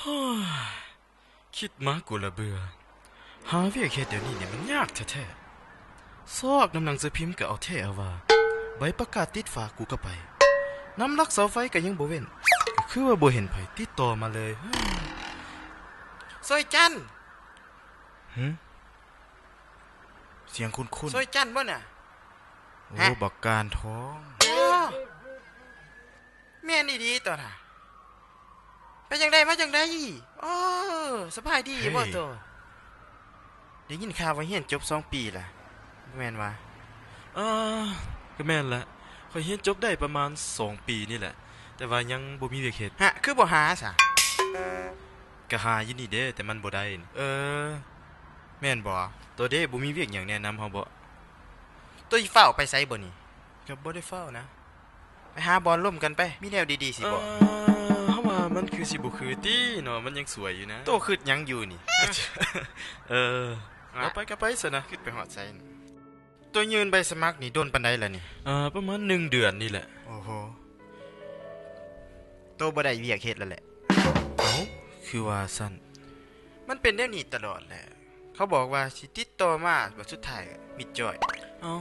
ໂອ້ຍ ຄິດມາກູລະເບື່ອ. ຫາວຽກເຮັດດຽວນີ້ນີ້ມັນຍາກແທ້ໆ. ຊອກນຳໜັງສືພິມກໍເອົາແທ້ເອົາວ່າ, ໃບປະກາດຕິດຝາກູກໍໄປ, ນຳຫຼັກເສົາໄຟກໍຍັງບໍ່ເວັ້ນ, ກໍຄືວ່າບໍ່ເຫັນໃຜຕິດຕໍ່ມາເລີຍ. ເຮີ້ຍ ຊ່ອຍຈັນ! ຫຶ? ສຽງຄຸ້ນໆ. ຊ່ອຍຈັນບໍ່ນະ? ໂອ້ ຮະ? ບັກການທອງ. ໂອ້ ແມ່ນອີ່ຫຼີຕົວນະ. ໄປຈັ່ງໃດ ມາຈັ່ງໃດ? ໂອ້ ສະບາຍດີບໍ່ໂຕ? ເຮີ້ຍ ໄດ້ຍິນຂ່າວວ່າຮຽນຈົບສອງປີລະ ແມ່ນຫວາ? ເອີ ກໍແມ່ນລະ, ຂ້ອຍຮຽນຈົບໄດ້ປະມານສອງປີນີ້ແຫຼະ, ແຕ່ວ່າຍັງບໍ່ມີວຽກເຮັດ. ຫະ ຄືບໍ່ຫາຊະ? ກໍຫາຢູ່ນີ້ເດ້ ແຕ່ມັນບໍ່ໄດ້. ເອີ ແມ່ນບໍ່? ໂຕເດ້ ບໍ່ມີວຽກຫຍັງແນະນຳເຮົາບໍ? ໂຕຊິຟ້າວໄປໃສບໍນີ້? ກໍບໍ່ໄດ້ຟ້າວນະ. ໄປຫາບ່ອນລົມກັນໄປ, ມີແນວດີໆຊິບອກ. ເອີ ເຮົາວ່າມັນຄືຊິບໍ່ຄືຕິເນາະ, ມັນຍັງສວຍຢູ່ນະ. ໂຕຄິດຫຍັງຢູ່ນີ້? ເອີ ເອົາໄປກໍໄປຊັ້ນນະ. ຄິດໄປຮອດໃສ? ໂຕຍື່ນໃບສະໝັກນີ້ດົນປານໃດລະນີ້? ເອີ ປະມານໜຶ່ງເດືອນນີ້ແຫຼະ. ໂອ້ໂຫ ໂຕບໍ່ໄດ້ວຽກເຮັດແລ້ວແຫຼະ. ເອົ້າ ຄືວ່າຊັ້ນ? ມັນເປັນແນວນີ້ຕະຫຼອດແຫຼະ. ເຂົາບອກວ່າຊິຕິດຕໍ່ມາ, ບັດສຸດທ້າຍມິດຈ້ອຍ. ເອົ້າ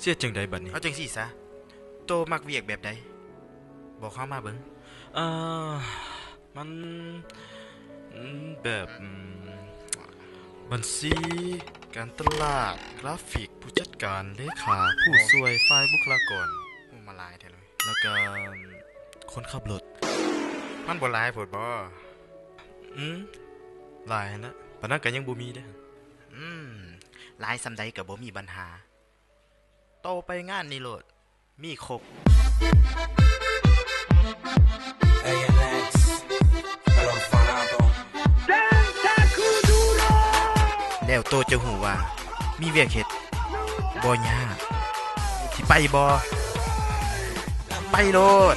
ຊິເຮັດຈັ່ງໃດບັດນີ້? ເອົາຈັ່ງຊີ້ຊະ, ໂຕມັກວຽກແບບໃດ? ບອກເຮົາມາເບິ່ງ. ເອີ ມັນ ອືມ ແບບ ອືມ ບັນຊີ, ການຕະຫຼາດ, ກຣາຟິກ, ຜູ້ຈັດການ, ເລຂາ, ຜູ້ຊ່ວຍ, ຝ່າຍບຸກຄະລາກອນ. ໂອ້ ມາຫຼາຍແທ້ເລີຍ. ແລ້ວກໍຄົນຂັບລົດ. ມັນບໍ່ຫຼາຍໂພດບໍ? ອືມ ຫຼາຍຫັ້ນນະ, ປານນັ້ນກໍຍັງບໍ່ມີເດ້. ອືມ ຫຼາຍສ່ຳໃດກໍບໍ່ມີບັນຫາ, ໂຕໄປງານນີ້ໂລດ ມີຄົບ. ແລ້ວໂຕຈະຮູ້ວ່າມີວຽກເຮັດບໍ່ຍາກ. ຊິໄປບໍ່? ໄປໂລດ.